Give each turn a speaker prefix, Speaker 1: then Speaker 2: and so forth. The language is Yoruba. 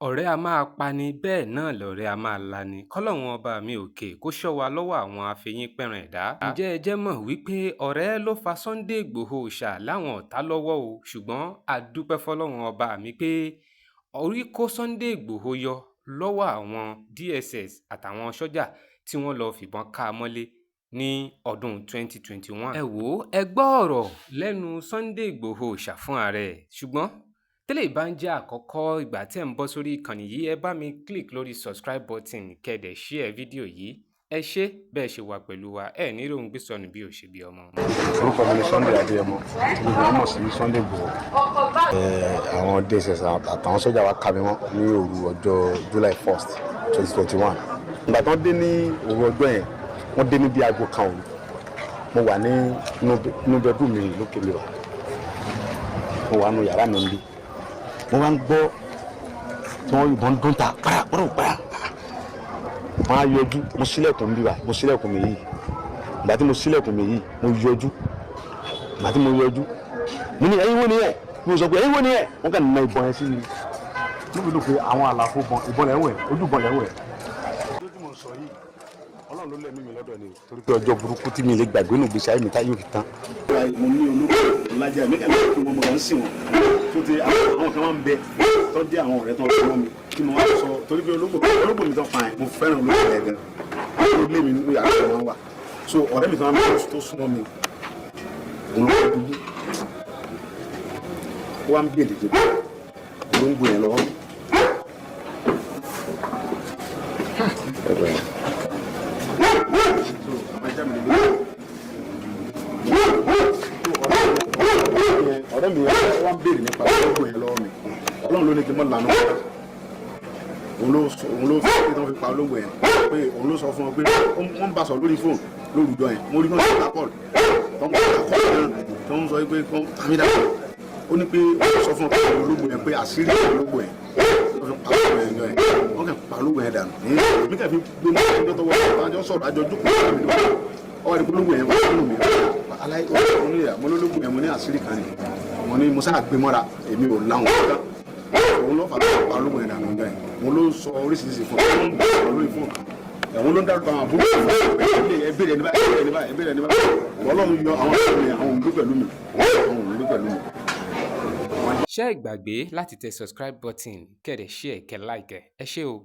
Speaker 1: Ọ̀rẹ́ á máa pani, bẹ́ẹ̀ náà lọ̀rẹ́ á máa lani. Kọ́lọ́run ọba mi òkè kó ṣọ́ wa lọ́wọ́ àwọn afẹyínpẹran ẹ̀dá. Ǹjẹ́ ẹ jẹ́ mọ̀ wípé ọ̀rẹ́ ló fa Sunday Ìgbòho Òòṣà láwọn ọ̀tá lọ́wọ́ o? Ṣùgbọ́n a dúpẹ́ fọlọ́run ọba mi pé orí kó Sunday Ìgbòho yọ lọ́wọ́ àwọn DSS àtàwọn sọ́jà tí wọ́n lọ́ọ́ fìbọn ká a mọ́lé ní ọdún 2021. Ẹ wò ó, ẹ gbọ́ ọ̀rọ̀ lẹ́nu Sunday Ìgbòho Òòṣà fúnra rẹ̀. Ṣùgbọ́n tẹ́lẹ̀ bá ń jẹ́ àkọ́kọ́ ìgbà tẹ́ ń bọ́ sórí ìkànnì yìí, ẹ bá mi click lórí subscribe button, kẹ́ ẹ dẹ̀ share fídíò yìí. Ẹ ṣé bẹ́ẹ̀ ṣe wà pẹ̀lú wa. Ẹ ní ròhún gbé sọnù bí ò ṣe bí ọmọ.
Speaker 2: Orúkọ mi ni Sunday Adéyẹmọ, tí gbogbo wọn mọ̀ sí Sunday Igboho. Àwọn DSS àtàwọn sọ́jà wa ká mi mọ́ ní òru ọjọ́ July 1st, 2021. Ìgbà tí wọ́n dé ní òru ọjọ́ yẹn, wọ́n dé ní bí aago 1 òru. Mo wà ní inú bedroom mi lókè mi wà, mo wà nínú yàrá mi níbí. Mo wá ń gbọ́ tí wọ́n yìnbọn dún ta para para para. Wọ́n á yọjú. Mo ṣílẹ̀kùn bí wa, mo ṣílẹ̀kùn mi yìí. Ìgbà tí mo ṣílẹ̀kùn mi yìí, mo yọjú. Ìgbà tí mo yọjú, mo ní, "Ẹ̀yin wo ni ẹ̀?" Mo sọ pé, "Ẹ̀yin wo ni ẹ̀?" Wọ́n kàn na ìbọn yẹn sí mi. Mo fi lò pé àwọn àlàfo bọn ìbọn lẹ́wọ̀ ẹ̀, ojú ìbọn lẹ́wọ̀ ẹ̀. Ọjọ́ tí mo sọ yìí, Ọlọ́run ló lẹ́mí mi lọ́dọ̀ ni o, torí pé ọjọ́ burúkú tí mi lè gbàgbé nù gbèsè ayé mi tá yóò fi tán. Mo ní olóko ọlájà mi kàn kí wọn mọ̀ ń sìn wọn tó ti àwọn kan máa ń bẹ tó dé, àwọn ọ̀rẹ́ tó ń sọ mi kí mo wá sọ, torí pé ológbò mi tó pa ẹ̀, mo fẹ́ràn ológbò yẹn gan. Ó lé mi nínú yàrá tó wọn wà. So ọ̀rẹ́ mi tó máa ń tó súnmọ́ mi, òun ló dúdú, ó wá ń bèèrè pé olóńgbò yẹn lọ́wọ́ mi. Ẹ̀rọ yẹn. So àwọn ajá mi lè ọ̀rẹ́ mi yẹn wá ń béèrè nípa olóńgbò yẹn lọ́wọ́ mi. Ọlọ́run ló ní kí n mọ̀ lànà kọjá. Òun ló fi pé tí wọ́n fi pa olóńgbò yẹn, pé òun ló sọ fún wọn pé wọ́n ń bá sọ lórí fóònù lórúkọ yẹn. Mo rí wọn sí call tó ń kọ́ call náà tó ń sọ pé kọ́ tàmídà. Ó ní pé ó sọ fún wọn pé olóńgbò yẹn, pé àṣírí olóńgbò yẹn wọ́n fi pa olóńgbò yẹn jọ yẹn. Wọ́n kàn pa olóńgbò yẹn dànù ní èmi kàn fi gbé mọ́ ẹjọ́ tó wọ́n àjọ sọ̀rọ̀, àjọ jókòó mi lọ́wọ́. Ọwọ́ ni olóńgbò yẹn wọ́n nù mí aláì oníyà. Mo lólógbò yẹn, mo ní àṣírí kan ni. Mo ní mo sáà gbé mọ́ra, èmi ò láwọn kan. Òun ló fà á pa olóńgbò yẹn dànù jọ yẹn. Mo ló sọ oríṣiríṣi fún un lórí fóònù. Ẹ̀wọ̀n ló ń dárúkọ àwọn àbúrò ẹbí rẹ̀ ní báyìí, ẹbí rẹ̀ ní báyìí, ẹbí rẹ̀ ní báyìí. Ọlọ́run yọ àwọn àbúrò mi, àwọn òun gbé pẹ̀lú mi, àwọn òun gbé pẹ̀lú mi.
Speaker 1: Ṣé ẹ gbàgbé láti tẹ subscribe button, kẹ́ ẹ dẹ̀ share, kẹ́ like ẹ. Ẹ ṣé o.